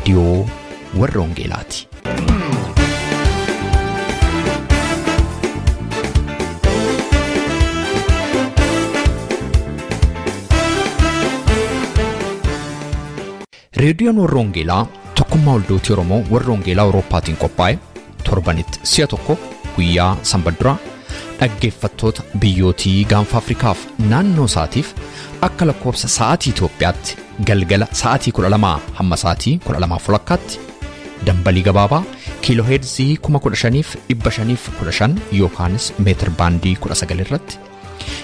Reediyoo Warra Wangeelaati. Reediyoon Warra Wangeelaa tokkummaa waldootii Oromoo Warra Wangeelaa Awurooppaatiin qophaa'e torbanitti si'a tokko guyyaa sanbata dhaggeeffattoota biyyootii gaanfa Afrikaaf naannoo isaatiif akka lakkoofsa sa'aatii Itoophiyaatti galgala sa'aatii 12 hamma sa'aatii 12:30 dambalii gabaabaa kiilooheerzii 15,515 yookaanis meetir baandii 19 irratti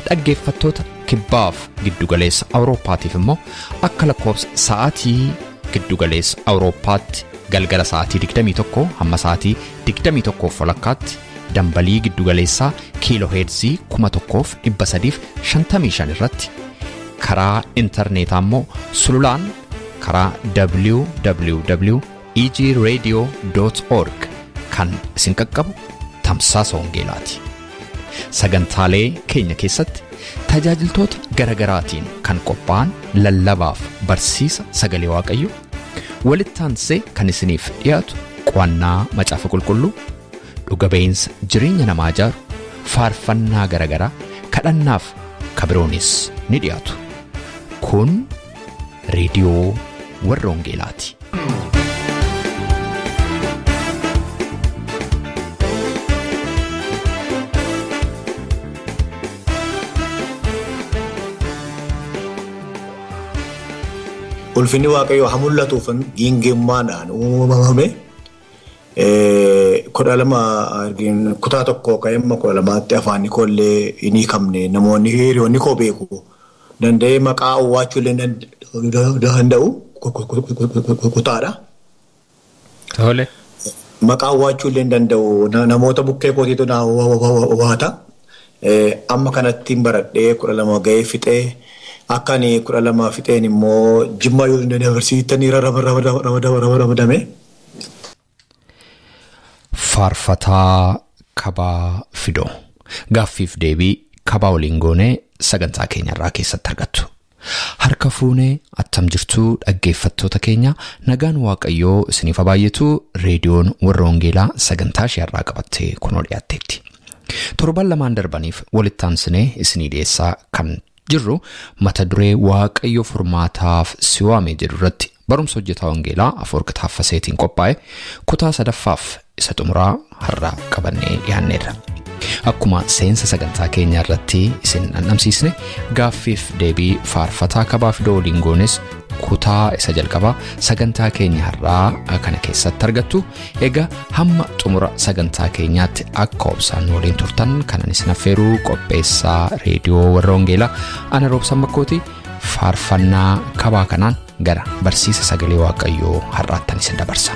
dhaggeeffattoota kibbaaf giddugaleessa Awurooppaatiif immoo akka lakkoofsa sa'aatii giddugaleessa Awurooppaatti galgala sa'aatii 21 hamma sa'aatii 21:30 dambalii giddugaleessaa kiilooheerzii 1355 irratti karaa intarneetaa immoo sululaan karaa www.egradio.org kan isin qaqqabu tamsaasa wangeelaati. Sagantaalee keenya keessatti tajaajiltoota garagaraatiin kan qophaa'an lallabaaf barsiisa sagalee Waaqayyo walitti aansee kan isiniif dhiyaatu qo'annaa macaafa qulqulluu dhuga ba'iinsa jireenya namaa ijaaru faarfannaa garagaraa kadhannaaf kabiroonis ni dhiyaatu. Kun reediyoo Warra Wangeelaati. Ulfinni Waaqayyoo haa mul'atuuf giingimmaadhaan uumamame. 12 kutaa tokko ka'imma 12tti afaan koollee hin hiikamne namoonni hiriyoonni koo beeku danda'ee maqaa awwaachuu illee danda'u kutaadha. Tole. Maqaa awwaachuu illee danda'u namoota bukkee kootiitu na waata. Amma kanatti baradhee 12 ga'ee fixee akka ani 12 fixeen immoo Jimmaa Yuunivarsiitii ramadame. Faarfataa Kabaa Fidoo gaaffiif deebii Kabaa waliin goonee sagantaa keenyarraa keessatti argattu. Harka fuunee attam jirtuu dhaggeeffattoota keenya nagaan Waaqayyoo isiniif haa baay'atu. Reediyoon Warra Wangeelaa sagantaa ishee irraa qabattee kunoo dhiyaatteetti. Torban lamaan darbaniif walitti aansinee isinii dhiyeessaa kan jirru mata duree Waaqayyo furmaataaf si waame jedhu irratti barumsa hojjetaa Wangeelaa Afoorqi Taaffaseetiin qophaa'e kutaa sadaffaaf isa xumuraa har'a qabannee dhiyaanneerra. Akkuma seensa sagantaa keenya irratti isin dhandhamsiisne gaaffiif deebii faarfataa Kabaa Fidoo waliin goones kutaa isa jalqabaa sagantaa keenya har'aa kana keessatti argattu. Egaa hamma xumura sagantaa keenyaatti akka obsaan waliin turtan kanan isin affeeruu qopheessaa reediyoo Warra Wangeelaa ana Roobsan Makkooti. Faarfannaa Kabaa kanaan gara barsiisa sagalee Waaqayyoo har'aattan isin dabarsa.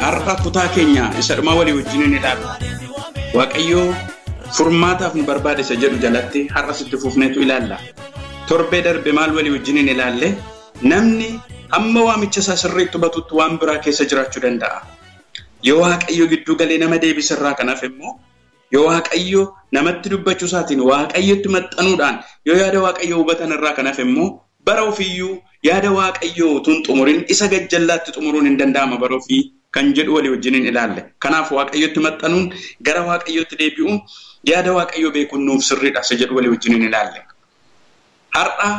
Har'a kutaa keenya isa dhumaa walii wajjin ni ilaalla. Waaqayyoo furmaataaf nu barbaade isa jedhu jalatti har'a sitti fufneetu ilaalla. Torbee darbe maal walii wajjin ni ilaalle? Namni hamma waamicha isaa sirriitti hubatutti waan biraa keessa jiraachuu danda'a. Yoo Waaqayyo gidduu galee nama deebisirraa kanaaf immoo yoo Waaqayyo namatti dubbachuu isaatiin Waaqayyotti maxxanuudhaan yoo yaada Waaqayyo hubatan irraa kanaaf immoo bara ofiiyyuu yaada Waaqayyoo tun xumurin isa gajjallaatti xumuruun hin danda'ama bara ofii. kan jedhu walii wajjiniin ilaalle. Kanaaf Waaqayyotti maxxanuun gara Waaqayyotti deebi'uun yaada Waaqayyoo beekuun nuuf sirriidha isa jedhu walii wajjiniin ilaalle. Har'a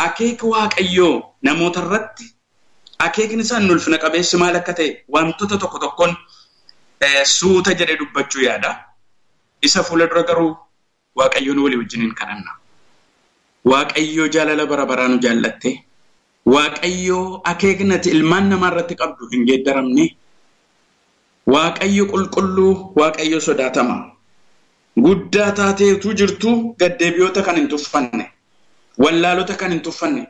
akeeka Waaqayyoo namoota irratti akeekni isaan ulfina qabeessi maal akka ta'e wantoota tokko tokkoon suuta jedhee dubbachuu yaada. Isa fuula dura garuu Waaqayyoon walii wajjiniin kadhanna. Waaqayyoo jaalala bara baraa nu jaallatte. Waaqayyoo akeeknati ilmaan namaa irratti qabdu hin geeddaramne. Waaqayyo qulqulluu, Waaqayyo sodaatama. Guddaa taateetu jirtu gaddeebiyoota kan hin tuffanne, wallaalota kan hin tuffanne,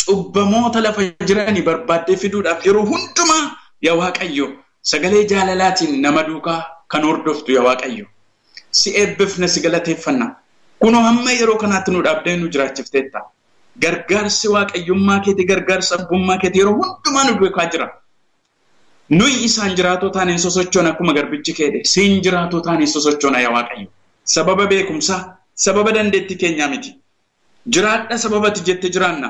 cubbamoota lafa jiranii barbaaddee fiduudhaaf yeroo hundumaa yaa Waaqayyo sagalee jaalalaatiin nama duukaa kan hordoftu yaa Waaqayyo. Si eebbifna, si galateeffanna. Kunoo hamma yeroo kanaatti nu dhaabdee nu jiraachifteetta. Gargaarsi waaqayyummaa keetii, gargaarsi abbummaa keetii yeroo hundumaa nu duukaa jira. Nuyi isaan jiraatoo taaneen sosochoon akkuma garbichi keedhe, siin jiraatoo taaneen sosochoona yaa Waaqayyo. Sababa beekumsaa, sababa dandeettii keenyaa miti. Jiraadha sababati jette jiraanna.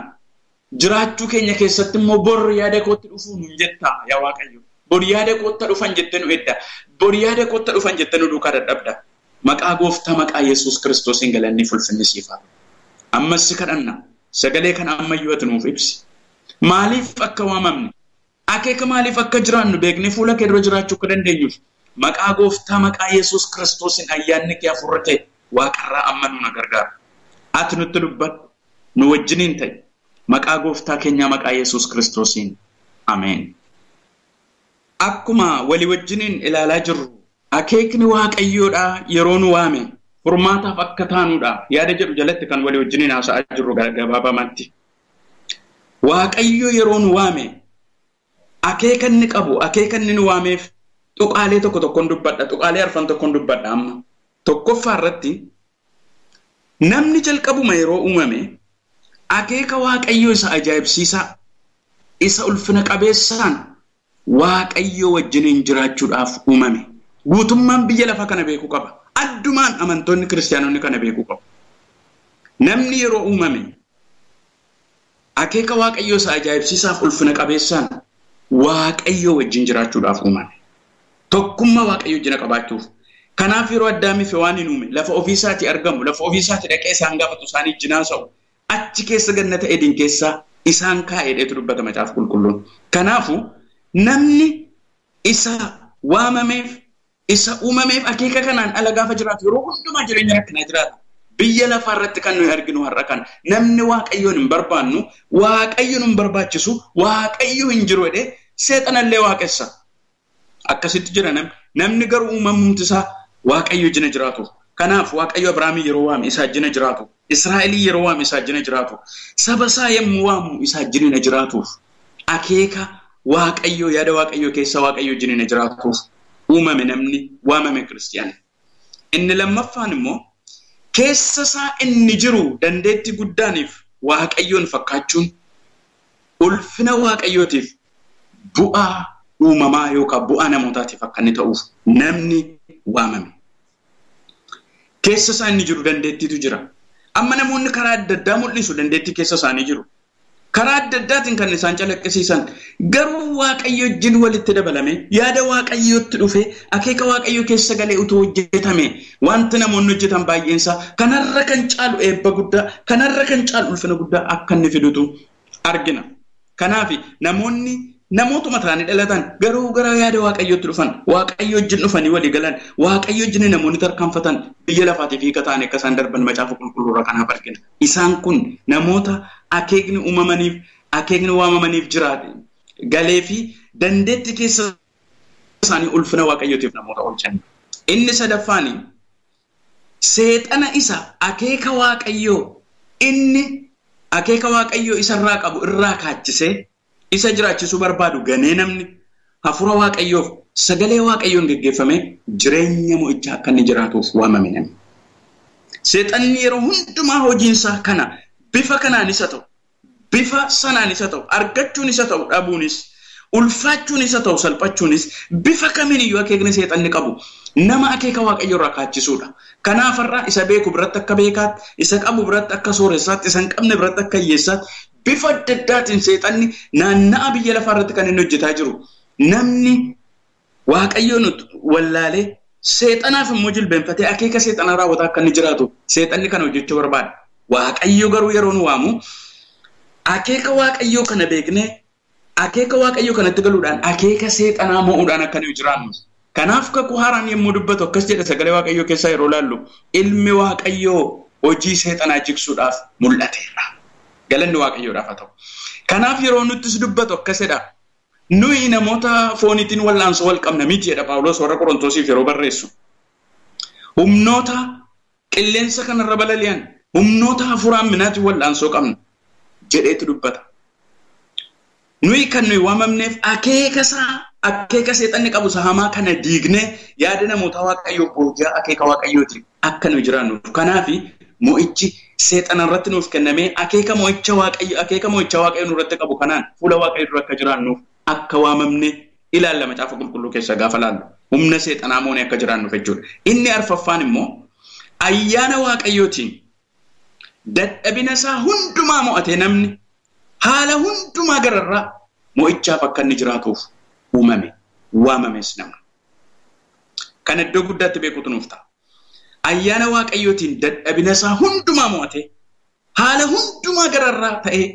Jiraachuu keenya keessatti immoo bor yaada kootti dhufuu nuun jetta yaa Waaqayyo. Bor yaada kootti dhufan jette nu edda. Bor yaada kootti dhufan jette nu duukaa dadhabda. Maqaa gooftaa maqaa Yesuus Kiristoosiin galanni fulfinni siif haa ta'u. Ammas si kadhanna. Sagalee kana ammayyuu ati nuuf ibsi. Maaliif akka waamamne, akeeka maaliif akka jiraannu beeknee fuula kee dura jiraachuu akka dandeenyuuf maqaa gooftaa maqaa Yesuus Kiristoosiin ayyaanni kee hafuurri kee waaqarraa amma nu na gargaara. Ati nutti dubbadhu, nu wajjiniin ta'i. Maqaa gooftaa keenyaa maqaa Yesuus Kiristoosiin. Ameen. Akkuma walii wajjiniin ilaalaa jirru akeekni Waaqayyoodhaa yeroo nu waame furmaataaf akka taanuudha yaada jedhu jalatti kan walii wajjiniin haasa'aa jirru gabaabamatti. Waaqayyo yeroo nu waame akeeka inni qabu, akeeka inni nu waameef tuqaalee tokko tokkoon dubbadha, tuqaalee arfan tokkoon dubbadha amma. Tokkoffaa irratti namni jalqabuma yeroo uumame akeeka Waaqayyoo isa ajaa'ibsiisaa, isa ulfina qabeessaan Waaqayyo wajjiniin jiraachuudhaaf uumame. Guutummaan biyya lafaa kana beekuu qaba. Addumaan amantoonni kiristaanonni kana beekuu qabu. Namni yeroo uumame akeeka Waaqayyoo isa ajaa'ibsiisaaf ulfina qabeessaan Waaqayyo wajjin jiraachuudhaaf uumame. Tokkummaa Waaqayyo wajjin qabaachuuf. Kanaaf yeroo Addaamiif waan hin uume lafa ofiisaatii argamu, lafa ofiisaatii dhaqee isaan gaafatu, isaanii wajjin haasa'u, achi keessa gannata Edin keessaa isaan kaa'eedheetu dubbata macaafa qulqulluun. Kanaafuu namni isa waamameef, isa uumameef akeeka kanaan ala gaafa jiraatu yeroo hundumaa jireenya rakkinaa jiraata. Biyya lafaa irratti kan nuyi arginu har'a kana. Namni Waaqayyoon hin barbaannu, Waaqayyoon hin barbaachisu, Waaqayyo hin jiru jedhee seexanallee waaqessa. Akkasitti jira namni. Namni garuu uumamumti isaa Waaqayyo wajjin jiraatu. Kanaaf Waaqayyo Abrahaamii yeroo waame isaa wajjin jiraatu. Israa'elii yeroo waame isaa wajjin jiraatu. Saba isaa yommuu waamu isaa wajjin jiraatuuf. Akeeka Waaqayyo yaada Waaqayyo keessa Waaqayyo wajjin jiraatuuf uumame namni waamame kiristiyaana. Inni lammaffaan immoo keessa isaa inni jiru dandeettii guddaaniif Waaqayyoon fakkaachuun ulfina Waaqayyootiif bu'aa uumamaa yookaan bu'aa namootaatiif akka inni ta'uuf namni waamame. Keessa isaa inni jiru dandeettiitu jira. Amma namoonni karaa adda addaa mul'isu dandeettii keessa isaanii jiru. Karaa adda addaatiin kan isaan calaqqisiisan garuu Waaqayyo wajjin walitti dabalame yaada Waaqayyootti dhufe akeeka Waaqayyoo keessa galee utuu hojjetame wanti namoonni hojjetan baay'eensaa kanarra kan caalu eebba guddaa, kanarra kan caalu ulfina guddaa akka inni fidutu argina. Kanaaf namoonni namootuma ta'anii dhalatan garuu gara yaada Waaqayyootti dhufan, Waaqayyo wajjin dhufanii walii galan, Waaqayyo wajjin namoonni tarkaanfatan biyya lafaatiif hiika ta'an akka isaan darban macaafa qulqulluurraa kanaaf argina. Isaan kun namoota akeekni uumamaniif, akeekni waamamaniif jiraate galee fi dandeettii keessa isaanii ulfina Waaqayyootiif namoota oolchan. Inni sadaffaan seexana isa akeeka Waaqayyoo inni akeeka Waaqayyoo isarraa qabu irraa kaachisee isa jiraachisuu barbaadu ganee namni hafuura Waaqayyoof sagalee Waaqayyoon geggeeffame jireenya mo'ichaa akka inni jiraatuuf waamame namni. Seexanni yeroo hundumaa hojiinsaa kana bifa kanaan isa ta'u, bifa sanaan isa ta'u, argachuun isa ta'u, dhabuunis, ulfaachuun isa ta'u, salphachuunis bifa kamiin iyyuu akeekni seexanni qabu nama akeeka Waaqayyoo irraa kaachisuudha. Kanaaf irraa isa beeku biratti akka beekaatti, isa qabu biratti akka sooressaatti, isa hin qabne biratti akka hiyyeessaatti bifa adda addaatiin seexanni naanna'a biyya lafaa irratti kan inni hojjetaa jiru. Namni Waaqayyoon wallaalee seexanaaf immoo jilbeenfatee akeeka seexanaa raawwataa akka inni jiraatu seexanni kana hojjechuu barbaada. Waaqayyo garuu yeroo nu waamu akeeka Waaqayyoo kana beeknee akeeka Waaqayyoo kanatti galuudhaan akeeka seexanaa mo'uudhaan akka nuyi jiraannu. Kanaaf kakuu haaraan yommuu dubbatu akkas jedha sagalee Waaqayyoo keessaa yeroo laallu ilmi Waaqayyoo hojii seexanaa jigsuudhaaf mul'ateera. Galanni Waaqayyoodhaaf haa ta'u. Kanaaf yeroo nuttis dubbatu akkasidha. Nuyi namoota fooniitiin wal'aansoo wal qabna miti jedha Phaawulos warra Qorontosiif yeroo barreessu. Humnoota qilleensa kanarra balali'an, humnoota hafuuraan minaatiin wal'aansoo qabna jedheetu dubbata. Nuyi kan nuyi waamamneef akeeka isaa akeeka seexanni qabu isa hamaa kana diignee yaada namoota Waaqayyoo booji'aa akeeka Waaqayyooti akka nuyi jiraannuuf. Kanaaf mo'ichi seexana irratti nuuf kennamee akeeka mo'icha Waaqayyo akeeka mo'icha Waaqayyo nurratti qabu kanaan fuula Waaqayyo dura akka jiraannuuf akka waamamne ilaalla macaafa qulqulluu keessa gaafa laallu humna seexanaa moonee akka jiraannuuf jechuudha. Inni arfaffaan immoo ayyaana Waaqayyootiin dadhabina isaa hundumaa mo'atee namni haala hundumaa gararraa mo'ichaaf akka inni jiraatuuf uumame waamames namni. Kan iddoo guddaatti beekuutu nuuf ta'a. Ayyaana Waaqayyootiin dadhabina isaa hundumaa mo'atee haala hundumaa gararraa ta'ee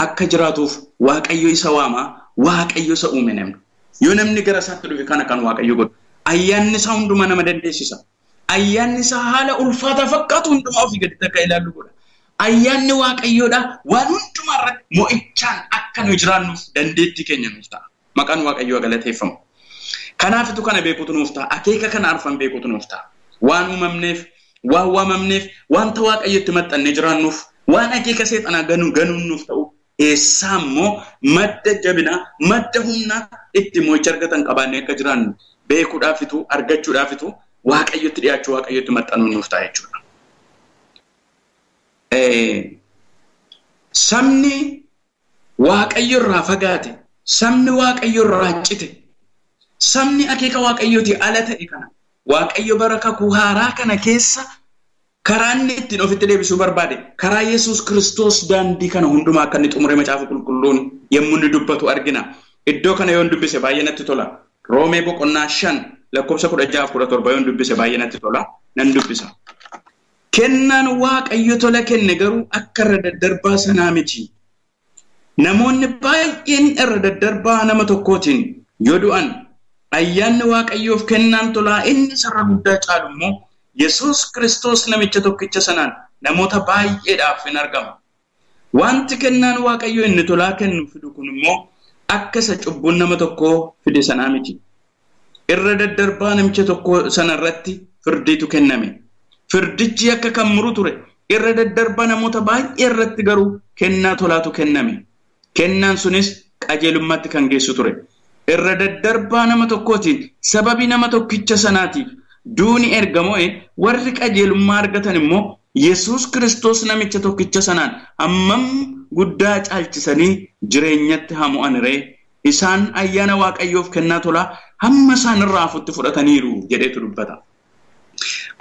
akka jiraatuuf Waaqayyo isa waamaa, Waaqayyo isa uume namni. Yoo namni gara isaatti dhufe kana kan Waaqayyo godhu. Ayyaanni isaa hundumaa nama dandeessisa. Ayyaanni isaa haala ulfaataa fakkaatu hundumaa ofii gaditti akka ilaallu godha. Ayyaanni Waaqayyoodha waan hundumaa irratti mo'ichaan akka nu jiraannuuf dandeettii keenya nuuf ta'a. Maqaan Waaqayyoo galateeffamu. Kanaafitu kana beekuutu nuuf ta'a. Akeeka kana arfan beekuutu nuuf ta'a. Waan uumamneef, waan waamamneef, wanta Waaqayyotti maxxannee jiraannuuf, waan akeeka seexanaa ganuun nuuf ta'u eessaa immoo madda jabinaa, madda humnaa itti mo'icha argatan qabaannee akka jiraannu beekuudhaafitu, argachuudhaafitu Waaqayyotti dhiyaachuu, Waaqayyotti maxxanuun nuuf ta'a jechuudha. Sabni Waaqayyo irraa fagaate, sabni Waaqayyo irraa cite, sabni akeeka Waaqayyootii ala ta'e kana Waaqayyo bara kakuu haaraa kana keessa karaa inni ittiin ofitti deebisuu barbaade karaa Yesuus Kiristoos daandii kana hundumaa akka inni xumure macaafa qulqulluun yommuu inni dubbatu argina. Iddoo kana yoon dubbise baay'ee natti tola. Roomee boqonnaa 5 lakkoofsa 16-17 yoon dubbise baay'ee natti tola. Nan dubbisa. Kennaan Waaqayyo tola kenne garuu akka irra daddarbaa sanaa miti. Namoonni baay'een irra daddarbaa nama tokkootiin yoo du'an ayyaanni Waaqayyoof kennaan tolaa inni sarara guddaa caalu immoo Yesuus Kiristoos namicha tokkicha sanaan namoota baay'eedhaaf hin argama. Wanti kennaan Waaqayyoo inni tolaa kennu fidu kun immoo akka isa cubbuun nama tokkoo fide sanaa miti. Irra daddarbaa namicha tokko sanarratti firdiitu kenname. Firdichi akka kan muru ture. Irra daddarbaa namoota baay'ee irratti garuu kennaa tolaatu kenname. Kennaan sunis qajeelummaatti kan geessu ture. Irra daddarbaa nama tokkootiin sababii nama tokkicha sanaatiif duuni erga mo'e warri qajeelummaa argatan immoo Yesuus Kiristoos namicha tokkicha sanaan hammam guddaa caalchisanii jireenyatti haa mo'an ree. Isaan ayyaana Waaqayyoof kennaa tolaa hamma isaan irraa hafutti fudhataniiru jedheetu dubbata.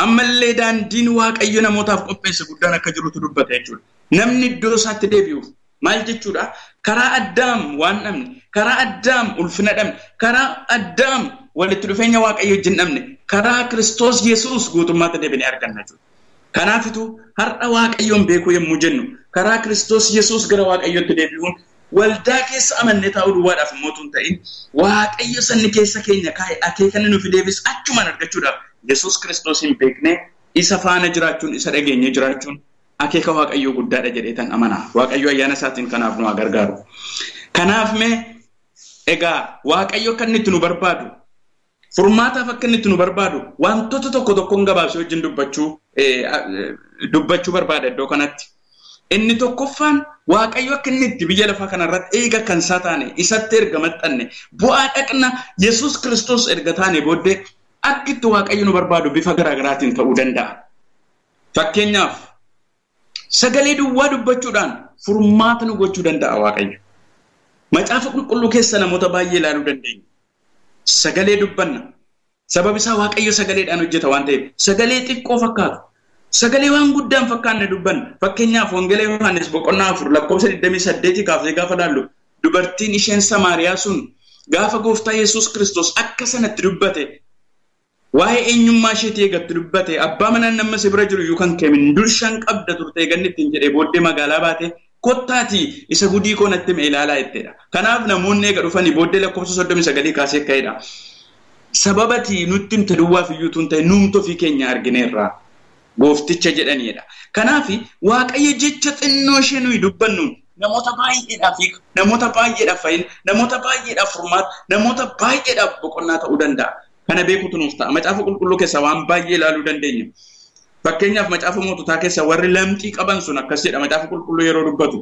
Ammallee daandiin Waaqayyo namootaaf qopheesse guddaan akka jirutu dubbata jechuudha. Namni iddoo isaatti deebi'uuf maal jechuudha? Karaa Addaam waan dhabne, karaa Addaam ulfina dhabne, karaa Addaam walitti dhufeenya Waaqayyo wajjin dhabne, karaa Kiristoos Yesuus guutummaatti deebinee arganna jechuudha. Kanaafitu har'a Waaqayyoon beekuu yommuu jennu karaa Kiristoos Yesuus gara Waaqayyootti deebi'uun waldaa keessa amannee taa'uu duwwaadhaaf immoo tun ta'in Waaqayyo sanni keessa keenya kaa'e akeeka inni nu fideefis achumaan argachuudhaaf Yesuus Kiristoos hin beekne isa faana jiraachuun isa dhageenyee jiraachuun akeeka Waaqayyoo guddaadha jedheetan amana. Waaqayyo ayyaana isaatiin kanaaf nu haa gargaaru. Kanaaf mee egaa Waaqayyo akka inni itti nu barbaadu furmaataaf akka inni itti nu barbaadu wantoota tokko tokkoon gabaabsee wajjin dubbachuu barbaada iddoo kanatti. Inni tokkoffaan Waaqayyo akka inni itti biyya lafaa kanarratti eega kan isaa taane isatti erga maxxanne bu'aa dhaqna Yesuus Kiristoos erga taane booddee akka itti Waaqayyo nu barbaadu bifa garaagaraatiin ta'uu danda'a. Fakkeenyaaf sagalee duwwaa dubbachuudhaan furmaata nu gochuu danda'a Waaqayyo. Macaafa qulqulluu keessa namoota baay'ee ilaaluu dandeenya. Sagalee dubbanna. Sabab isaa Waaqayyo sagaleedhaan hojjeta waan ta'eef sagalee xiqqoo fakkaatu. Sagalee waan guddaan fakkaanne dubbanna. Fakkeenyaaf Wangeela Yohaannis boqonnaa 4 lakkoofsa 28 kaasee gaafa laallu dubartiin isheen Samaariyaa sun Gaafa gooftaa Yesuus Kiristoos akka sanatti dubbate waa'ee eenyummaa isheetii eegatti dubbate abbaa manaan nama si bira jiru iyyuu kan keemin dur shan qabda turte eeganni ittiin jedhee booddee magaalaa baate kottaati isa gudii koo natti hime ilaalaa jetteedha. Kanaaf namoonni eega dhufanii booddee lakkoofsa 39 kaasee ka'edha. Sababati nutti himte duwwaaf iyyuu tun ta'e nuumtu ofii keenya argineerra goofticha jedhaniidha. Kanaaf Waaqayyo jecha xinnoo ishee nuyi dubbannuun namoota baay'eedhaaf hiika, namoota baay'eedhaaf fayyina, namoota baay'eedhaaf furmaata, namoota baay'eedhaaf boqonnaa ta'uu danda'a. Kana beekutu nuuf ta'a. Macaafa qulqulluu keessaa waan baay'ee ilaaluu dandeenya. Fakkeenyaaf macaafa moototaa keessa warri lamxii qaban sun akkas jedha macaafa qulqulluu yeroo dubbatu.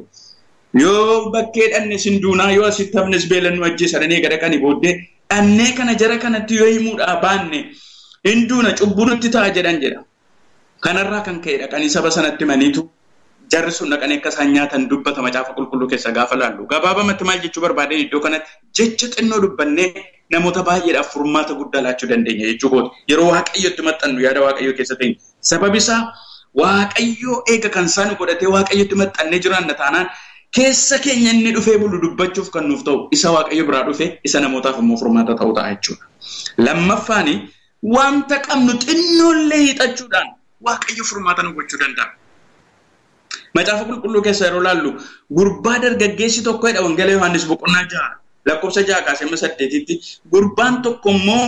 Yoo bakkee dhanne sin duunaa yoo asitti hafnes beela nu ajjeesa dhannee gada qani booddee dhannee kana jara kanatti yoo himuudhaa baanne hin duuna cubbuu nutti ta'a jedhan jedha. Kanarraa kan ka'e dhaqanii saba sanatti himaniitu jarri sun dhaqanii akka isaan nyaatan dubbata macaafa qulqulluu keessa gaafa laallu. Gabaabamatti maal jechuu barbaadeen iddoo kanatti jecha xinnoo dubbannee namoota baay'eedhaaf furmaata guddaa laachuu dandeenya jechuu kooti. Yeroo Waaqayyotti maxxannu yaada Waaqayyoo keessa ta'in. Sababi isaa Waaqayyoo eega kan isaan godhatee Waaqayyotti maxxannee jiraanna taanaan keessa keenya inni dhufee bulu dubbachuuf kan nuuf ta'u isa Waaqayyo biraa dhufe isa namootaaf immoo furmaata ta'uu ta'a jechuudha. Lammaffaani wanta qabnu xinnoollee hiixachuudhaan Waaqayyo furmaata nu gochuu danda'a. Macaafa qulqulluu keessa yeroo laallu gurbaa dargaggeessi tokko jedha Wangeela Yohaannis boqonnaa 6 lakkoofsa 6 kaasee amma 8tti gurbaan tokko immoo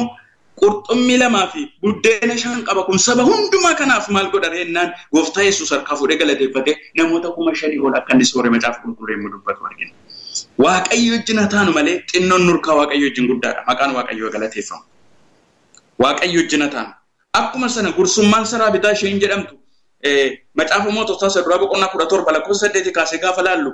qurxummii 2 fi buddeena 5 qaba kun saba hundumaa kanaaf maal godha jennaan gooftaa Yesuus harkaa fuudhee galateeffatee namoota 5,000 ol akka inni soore macaafa qulqulluu yommuu dubbatu argina. Waaqayyo wajjin haa taanu malee xinnoon nurkaa Waaqayyo wajjin guddaadha. Maqaan Waaqayyoo galateeffamu. Waaqayyo wajjin haa taanu. Akkuma sana gursummaan saraa bitaa isheen jedhamtu macaafa moototaa isa duraa boqonnaa 17 lakkoofsa 8 kaasee gaafa laallu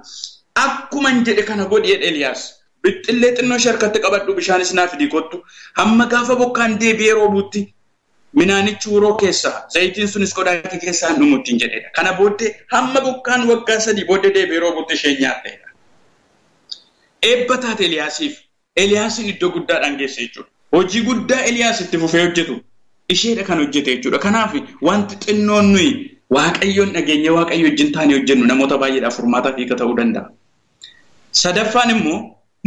akkuma hin jedhe kana godhi jedhe Eliyaas. Bixxillee xinnoo ishee harkatti qabadhu bishaanis naa fidii kottu hamma gaafa bokkaan deebi'ee roobutti minaanichi uroo keessaa zayitiin sunis qodaa kee keessaa hin dhumu ittiin jedhedha. Kana booddee hamma bokkaan waggaa 3 booddee deebi'ee roobutti isheen nyaatteedha. Eebba taate Eliyaasiif Eliyaasiin iddoo guddaadhaan geesse jechuudha. Hojii guddaa Eliyaas itti fufee hojjetu isheedha kan hojjete jechuudha. Kanaaf wanti xinnoon nuyi Waaqayyoon dhageenye Waaqayyo wajjin taanee hojjennu namoota baay'eedhaaf furmaataaf hiika ta'uu danda'a. Sadaffaan immoo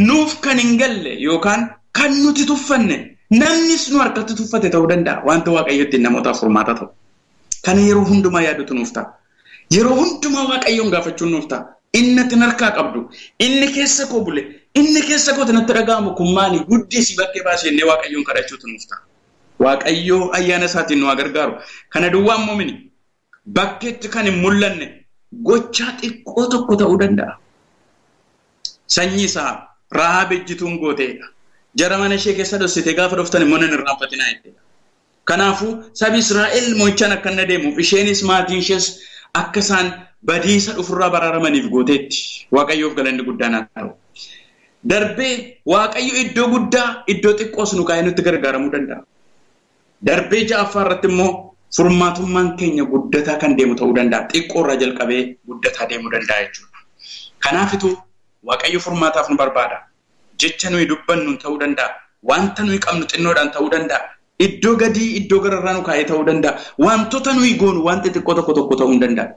nuuf kan hin galle yookaan kan nuti tuffanne namnis nu harkatti tuffate ta'uu danda'a. Wanta Waaqayyo ittiin namootaaf furmaata ta'u. Kana yeroo hundumaa yaadutu nuuf ta'a. Yeroo hundumaa Waaqayyoon gaafachuun nuuf ta'a. Inni ati harkaa qabdu, inni keessa koo bule, inni keessa koo natti dhaga'amu kun maali? Guddisi bakkee baasee jennee Waaqayyoon kadhachuutu nuuf ta'a. Waaqayyoo ayyaana isaatiin nu haa gargaaru. Kana duwwaa immoo mini bakkeetti kan hin mul'anne gochaa xiqqoo tokko ta'uu danda'a. Sanyii isaa Rahaab ejjituun gooteedha. Jara mana ishee keessa dhoksitee gaafa dhoftan immoo nan irraanfatinaa jetteedha. Kanaafuu sabi Israa'el mo'ichaan akka inni adeemuuf isheenis maatiin ishees akka isaan badiisa dhufurraa baraaramaniif gooteetti. Waaqayyoof galanni guddaan haa ta'u. Darbee Waaqayyo iddoo guddaa iddoo xiqqoos nu kaa'ee nutti gargaaramuu danda'a. Darbee ja'affaa irratti immoo furmaatummaan keenya guddataa kan deemu ta'uu danda'a. Xiqqoo irraa jalqabee guddataa deemuu danda'a jechuudha. Kanaafituu Waaqayyo furmaataaf nu barbaada. Jecha nuyi dubbannu ta'uu danda'a. Wanta nuyi qabnu xinnoodhaan ta'uu danda'a. Iddoo gadii iddoo gararraa nu kaa'ee ta'uu danda'a. Wantoota nuyi goonu wanta xiqqoo tokko tokko ta'uu danda'a.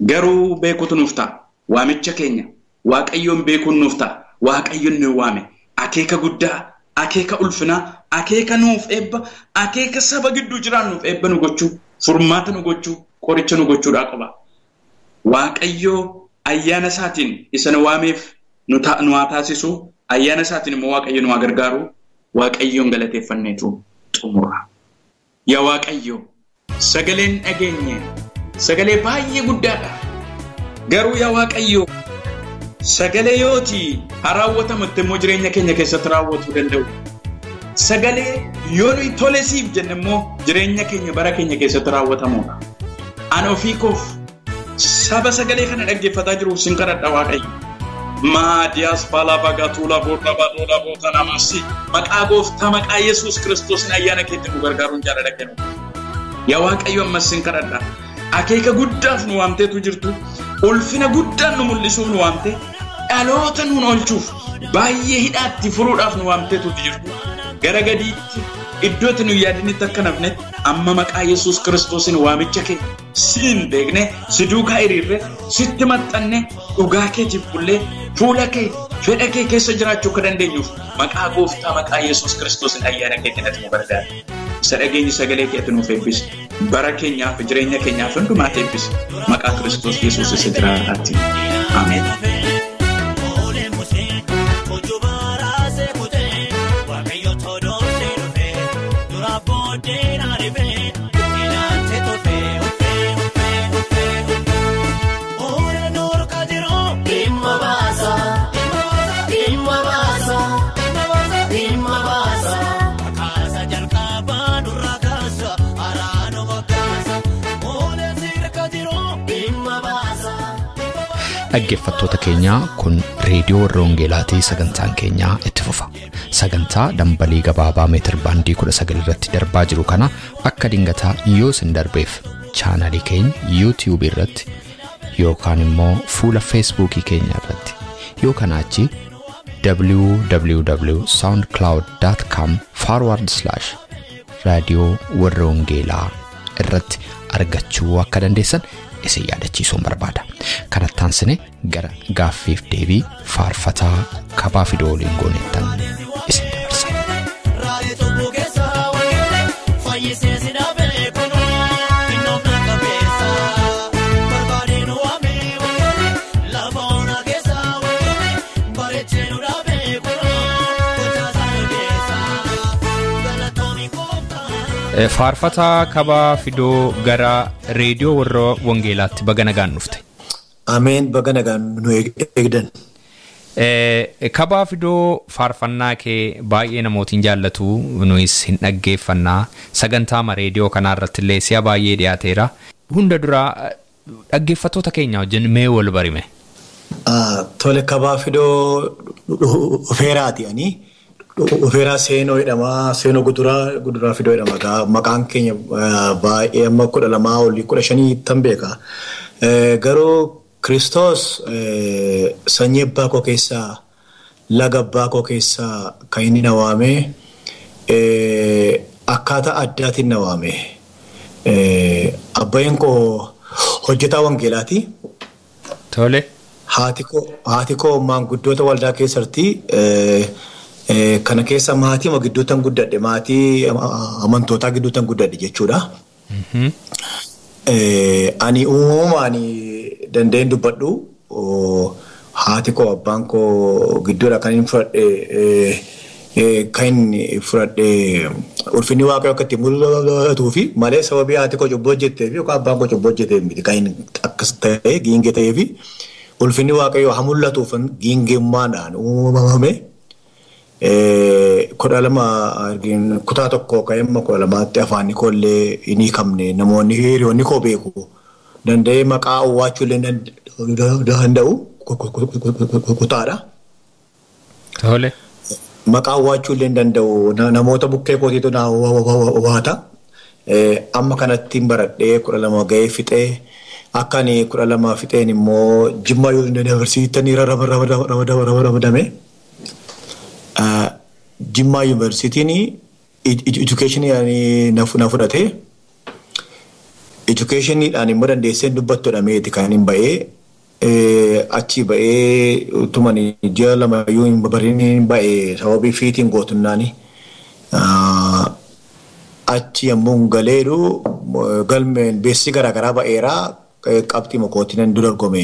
Garuu beekutu nuuf ta'a. Waamicha keenya Waaqayyoon beekuun nuuf ta'a. Waaqayyoon nu waame. Akeeka guddaa, akeeka ulfinaa, akeeka nuuf eebba, akeeka saba gidduu jiraannuuf eebba nu gochuu, furmaata nu gochuu, qoricha nu gochuudhaa qaba. Waaqayyoo ayyaana isaatiin isa nu waameef nu haa taasisu. Ayyaana isaatiin immoo Waaqayyo nu haa gargaaru. Waaqayyoon galateeffanneetu xumura. Yaa Waaqayyo, sagaleen dhageenye sagalee baay'ee guddaadha. Garuu yaa Waaqayyo, sagalee yooti haa raawwatamutti immoo jireenya keenya keessatti raawwatuu danda'u. Sagalee yoo nuyi tole siif jenne immoo jireenya keenya bara keenya keessatti raawwatamudha. Ani ofii koof saba sagalee kana dhaggeeffataa jiruuf sin kadhadha Waaqayyo. Maadiyaas balabagatuula borra boota namasi maqaa gooftaa maqaa Yesuus Kiristoos ayyaana keetti nu gargaaruun jaalala kennu. Yaa Waaqayyo ammas sin kadhadha. Akeeka guddaaf nu waamteetu jirtu. Ulfina guddaan nu mul'isuuf nu waamte. Dhaloota nuun oolchuuf baay'ee hidhaatti furuudhaaf nu waamteetu jirtu. Gara gadiitti iddootti nu yaadinitti akka nafnetti amma maqaa Yesuus Kiristoosiin waamicha kee siin beekne si duukaa hiriirre sitti maxxanne dhugaa keetiif bullee fuula kee Fedha kee keessa jiraachuu akka dandeenyuuf maqaa gooftaa maqaa Yesuus Kiristoosiin ayyaana keetiin ati nu gargaari. Isa dhageenyi sagalee keetti nuuf eebbisi. Bara keenyaaf jireenya keenyaaf hundumaa eebbisi. Maqaa Kiristoos Yesuus isa jiraataatti. Ameen. Dhaggeeffattoota keenyaa kun reediyoo warra Wangeelaatii sagantaan keenyaa itti fufa. Sagantaa dambalii gabaabaa meetir baandii 19 irratti darbaa jiru kana akka dingataa yoo isin darbeef chaanalii keenya YouTube irratti yookaan immoo fuula Feesbuukii keenya irratti yookaan achi www.soundcloud.com/raadiyoo warra Wangeelaa irratti argachuu akka dandeessan isin yaadachiisuun barbaada. Kanatti aansine gara gaaffiif deebii faarfataa Kabaa Fidoo waliin goonettan isin dabarsa. Faarfataa Kabaa Fidoo gara reediyoo warra Wangeelaatti baga nagaan dhufte. Ameen, baga nagaan nu eegdan. Kabaa Fidoo faarfannaa kee baay'ee namootiin jaallatu, nuyis hin dhaggeeffannaa. Sagantaa reediyoo kanaa irratti illee si'a baay'ee dhiyaateera. Hunda dura dhaggeeffattoota keenya wajjin mee wal barime? Tole, Kabaa Fidoo dhufeeraati ani. Dhufeeraa Seenoo jedhama. Seenoo Guduraa Fidoo jedhama. Maqaan keenya baay'ee amma 12 olii 15 tan beeka. Garuu Kiristoos sanyii abbaa koo keessaa laga abbaa koo keessaa kan inni na waame akkaataa addaatiin na waame. Abbayeen koo hojjetaa wangeelaati. Tole. Haati koo maanguddoota waldaa keessatti kana keessa maatii gidduutti guddadhe, maatii amantootaa gidduutti guddadhe jechuudha. Ani uumamaan dandeen dubbadhu haati koo abbaan koo gidduudha kan inni fudhadhe ulfinni waaqayyo akka itti mul'atuu fi malee sababii haati koo cubbuu hojjettee fi yookaan abbaan koo cubbuu hojjetee miti kan inni akkas ta'e giingee ta'ee fi ulfinni waaqayyo haa mul'atuuf giingummaadhaan uumamame. 12 kutaa tokko ka'emma 12tti afaan koollee hin hiikamne namoonni hiriyoonni koo beeku danda'ee maqaa owwaachuu illee danda'u kutaadha. Tole. Maqaa owwaachuu illee danda'u namoota bukkee kootiitu na waata. Amma kanatti baradhee 12 ga'ee fixee akka ani 12 fixeen immoo Jimmaa Yuunivarsiitii ramadame. Jimmaa Yuunivarsiitiin educationii na fudhate. Educationiidhaan immoo dandeessee dubbattu meeti kan hin ba'ee achi ba'ee utuman ji'a 2 iyyuu hin barin hin ba'ee sababii fiitiin gootunnaani. Achi yommuu galeedhu galmeen beeksisi garaagaraa ba'eera. Qabxii mokootiin dorgome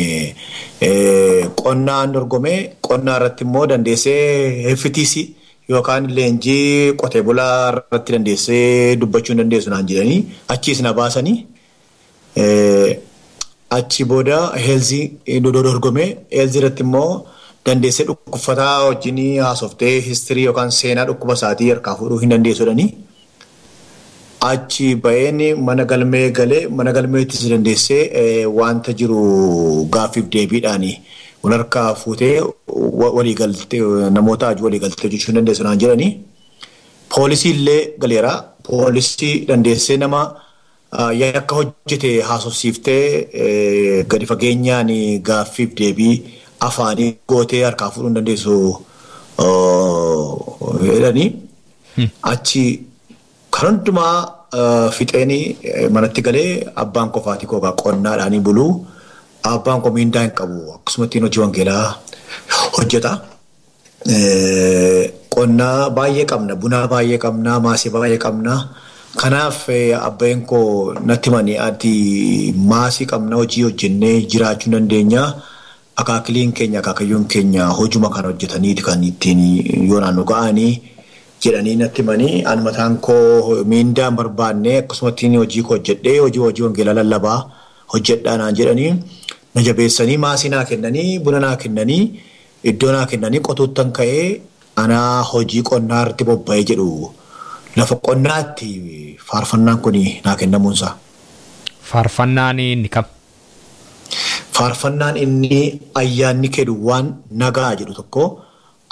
qonnaan dorgome qonnaa irratti immoo dandeessee FTC yookaan leenjii qotee bulaa irratti dandeessee dubbachuu hin dandeessu naan jedhanii achiis na baasanii achi booda heelzii dorgome heelzii irratti immoo dandeessee dhukkubfataa wajjin haasoftee histirii yookaan seenaa dhukkuba isaatii harkaa fuudhuu hin dandeessu jedhanii. Achi ba'een mana galmee galee mana galmeettis dandeessee wanta jiru gaaffiif deebiidhaan wal harkaa fuutee walii galtee namoota walii galtee hojjechuu dandeessu naan jedhanii. Poolisii illee galeera. Poolisii dandeessee nama yakka hojjete haasofsiiftee gadi fageenyaan gaaffiif deebii afaanii gootee harkaa fuudhuu hin dandeessu jedhanii. Achi kan hundumaa fixeen manatti galee abbaan koo faatii koo qonnaadhaan buluu abbaan koo miindaa hin qabu akkasumatti hojii wangeelaa hojjeta. Qonnaa baay'ee qabna, bunaa baay'ee qabna, maasii baay'ee qabna. Kanaaf abbaan koo natti himanii ati maasii qabna hojii hojjennee jiraachuu dandeenya. Akaakiliin keenya akaakayyuun keenya hojuma kana hojjetaniiti kan ittiin yoo naannoo ga'anii jedhanii natti himanii ani mataan koo miindaa hin barbaanne akkasumatti hojii koo hojjedhee hojii wangeelaa lallabaa hojjedhaa naan jedhanii na jabeessanii maasii naa kennanii buna naa kennanii iddoo naa kennanii qotuuttan ka'ee anaa hojii qonnaa irratti bobba'ee jedhu lafa qonnaatti faarfannaan kun naa kennamuunsa. Faarfannaan inni kam? Faarfannaan inni ayyaanni kee duwwaan nagaa jedhu tokko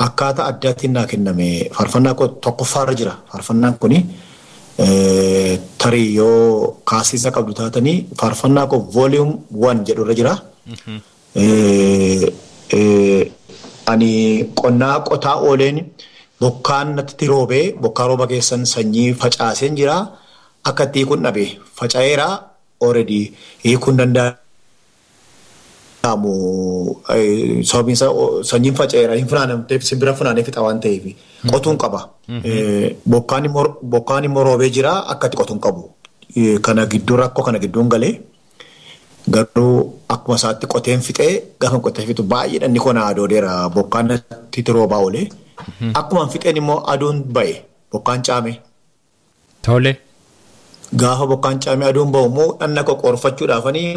akkaataa addaatiin naa kenname. Faarfannaa koo tokkoffaarra jira. Faarfannaan kuni tarii yoo kaasisa qabdu taatanii faarfannaa koo volume 1 jedhurra jira. Ani qonnaa qotaa ooleen bokkaan natti roobee bokkaa rooba keessan sanyii facaaseen jira. Akka itti hiikuun dhabe faca'eera already hiikuun danda'amu sababiin isaa sanyiin faca'eera hin funaanamteef simbira funaanee fixa waan ta'eef qotuun qaba. Bokkaan immoo roobee jira akka itti qotuun qabu. Kana gidduu rakkoo kana gidduun galee garuu akkuma isaatti qoteen fixee gaafa qotee fixu baay'ee dhanni koo na adoodeera bokkaan natti roobaa oolee. Akkuma fixeen immoo aduun ba'e bokkaan caame. Tole. Gaafa bokkaan caame aduun ba'u immoo dhanna koo qorfachuudhaafanii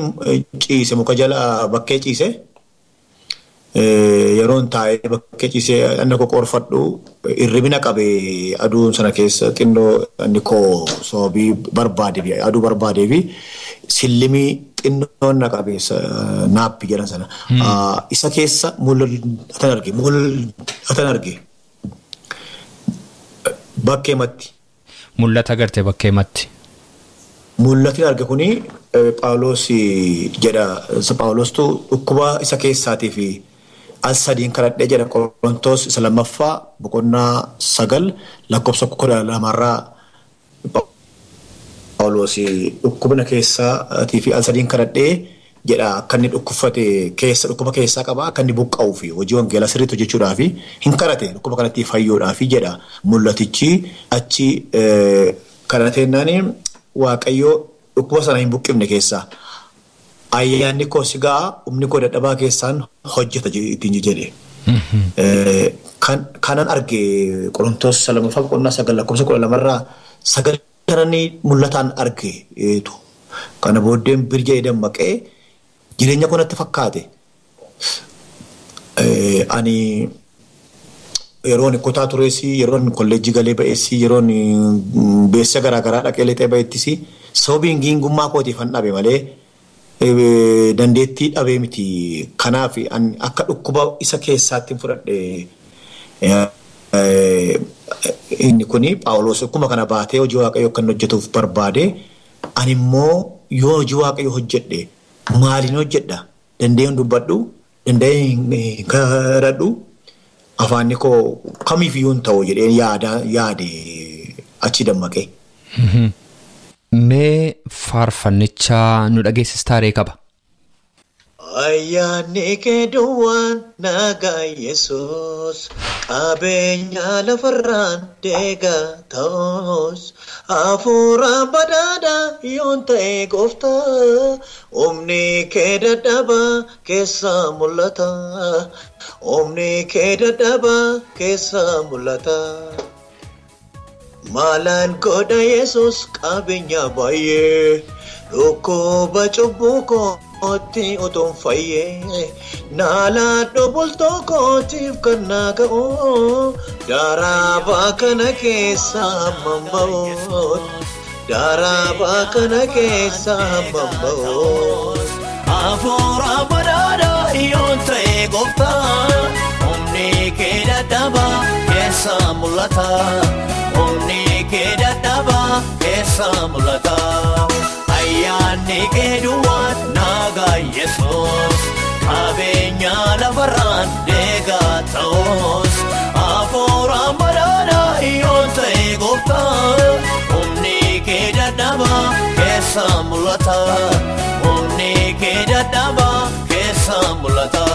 ciise muka jala bakkee ciise. Yeroon taa'ee bakkee ciise dhanna koo qorfadhu hirribina qabe aduun sana keessa xinnoo dhanni koo sababii barbaadee fi aduu barbaadee fi sillimii xinnoon na qabe naappi jedhan sana. Isa keessa mul'atan arge. Bakkee matti. Mul'ata garte bakkee matti. Mul'atni arge kuni Phaawulos jedha. Phaawulostu dhukkuba isa keessaatii fi al sadiin kadhadhee jedha. Qorontos isa lammaffaa boqonnaa 9 lakkoofsa 12 Phaawulos dhukkubna keessaatii fi al sadiin kadhadhee jedha akka inni dhukkubfate keessa dhukkuba keessaa qaba akka inni buqqa'uu fi hojii wangeelaa sirriitti hojjechuudhaa fi hin kadhate dhukkuba kanatti fayyuudhaa fi jedha. Mul'atichi achi kadhateennaan Waaqayyo dhukkuba sana hin buqqifne keessaa ayyaanni koo si ga'a humni koo dadhabaa keessaan hojjeta ittiin jedhe. Kanan arge Qorontos lammaffaa boqonnaa 9 lakkoofsa 12 irraa 9 kanan mul'ataan arge. Kana booddeen birjee dammaqee jireenya koo natti fakkaate. Ani yeroon kutaa tureesi, yeroon kolleejjii galee ba'eesi, yeroon beeksisa garaagaraa dhaqee lixee ba'ettis sababiin giingummaa kootiif an dhabe malee dandeettii dhabee miti. Kanaaf akka dhukkuba isa keessaatti fudhadhe. Inni kuni Phaawulos akkuma kana baatee hojii Waaqayyoo kan hojjetuuf barbaade ani immoo yoo hojii Waaqayyoo hojjedhe maaliin hojjedha? Danda'een dubbadhu, danda'een kadhadhu, afaanni koo kamiifiyyuu hin ta'u jedheen yaade achi dammaqee. Mee faarfannicha nu dhageessistaa ree qaba? Ayyaanni kee duwwaan nagaa Yesuus qabeenya lafarraan deegaa ta'us hafuura badhaadhaa yoon ta'e gooftaa humni kee dadhabaa keessa mul'ata. Humni kee dadhabaa keessa mul'ata. Maalaan godha Yesuus qabeenya baay'ee dhukkuba cubbuu kootti utuun fayyee naalaadhu bultoo kootiif kan naa ga'u daraabaa kana keessa hammam ba'u daraabaa kana keessa hammam ba'u. Hafuura badhaadhaa yoon ta'e gooftaa humni kee dadhabaa keessa mul'ata. Humni kee dadhabaa keessa mul'ata. Ayyaanni kee duwwaan nagaa Yesuus qabeenya lafarraan deegaa ta'us hafuura badhaadhaa yoon ta'e gooftaa humni kee dadhabaa keessa mul'ata. Humni kee dadhabaa keessa mul'ata.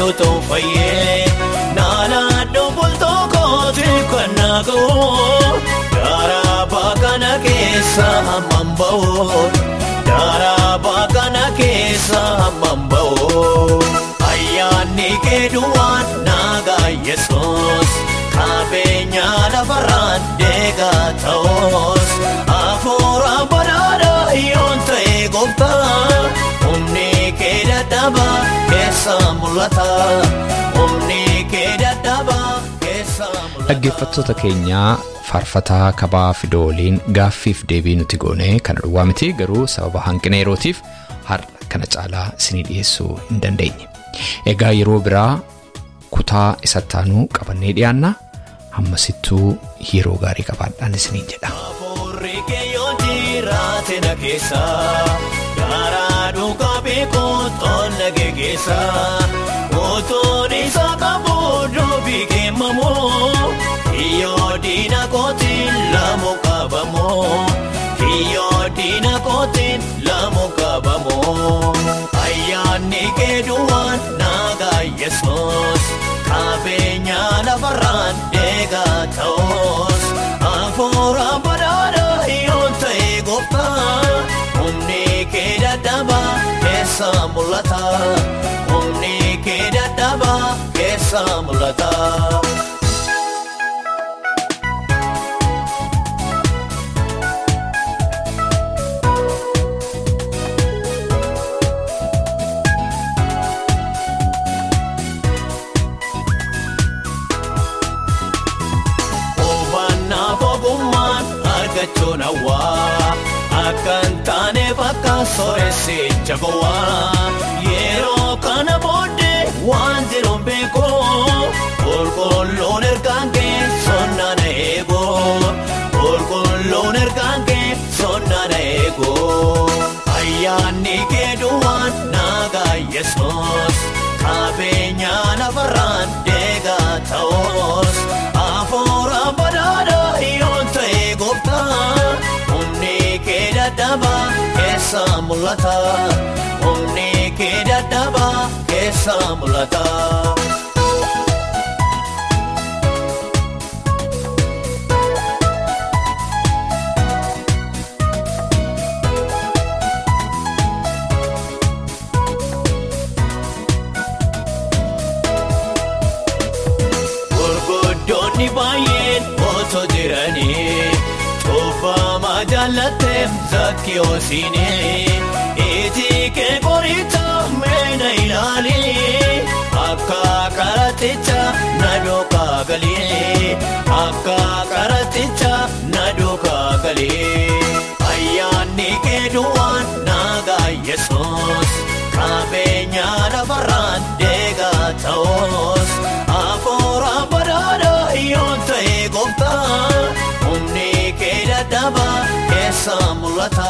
Utuu fayyee naannoo bultoo kootii kan naagoo daraabaa kana keessa hammam ba'oo daraabaa kana keessa hammam ba'oo ayyaanni kee duwwaan naagaa Yesuus qabeenya lafarraan deegaa ta'us hafuura badhaadhaa yoon ta'e gooftaa humni kee dadhabaa keessa mul'ata humni kee dadhabaa keessa mul'ata. Dhaggeeffattoota keenyaa faarfataa Kabaa Fidoo waliin gaaffiif deebii nuti goone kana duwwaa miti, garuu sababa hanqina yerootiif har'a kana caalaa isinii dhiyeessuu hin dandeenye. Egaa yeroo biraa kutaa isatti aanu qabannee dhiyaanna. Hammasittuu yeroo gaarii qabaadhaan isiniin jedha. Hafuurri kee yoo jiraate na keessa garaa dhugaa beekuun tola geggeessa utuun isa qabu dubbii kennamoo kiyyoo diina kootiin lamu qabamoo kiyyoo diina kootiin lamu qabamoo ayyaanni kee duwwaan naagaa Yesuus qabeenya lafarraan deegaa ta'us hafuura badhaadhaa yoon ta'e gooftaa humni kee dadhabaa keessa mul'ata humni kee dadhabaa keessa mul'ata. Akkan taane bakka sooressicha gowwaa yeroo kana booddee waan jiru hin beeku qulqulluun ergaan kee sonnaan eegu qulqulluun ergaan kee sonnaan eegu ayyaanni kee duwwaan naagaa Yesuus qabeenya lafarraan deegaa ta'us hafuura badhaadhaa yoon ta'e gooftaa humni kee dadhabaa keessa mul'ata humni kee dadhabaa keessa mul'ata. Gurguddoonni baay'een otoo jiranii cuubamaa jaallatteef zakkiyoosiinii iji kee qoricha meena ilaali akka qaraticha na duukaa galii akka qaraticha na duukaa galii ayyaanni kee duwwaan naagaa Yesuus qabeenya lafarraan deegaa ta'us hafuura badhaadhaa yoon ta'e gooftaa humni kee dadhabaa keessa mul'ata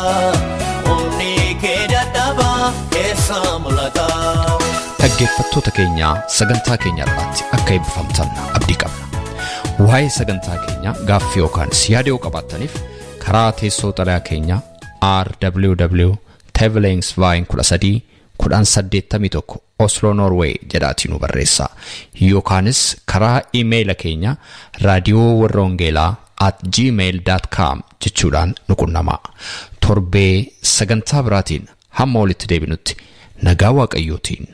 humni kee dadhabaa keessa mul'ata. Dhaggeeffattoota keenyaa sagantaa keenya irratti akka eebbifamtan abdii qabna. Waa'ee sagantaa keenyaa gaaffii yookaan yaada yoo qabaattaniif karaa teessoo xalayaa keenyaa RWW Tevelingsveien 13 1081 Oslo Norway jedhaatii nu barreessaa. Yookaanis karaa iimeeyila keenya raadiyoo warra wangeelaa @gmail.com jechuudhaan nu qunnamaa. Torbee sagantaa biraatiin hamma walitti deebinutti nagaa Waaqayyootiin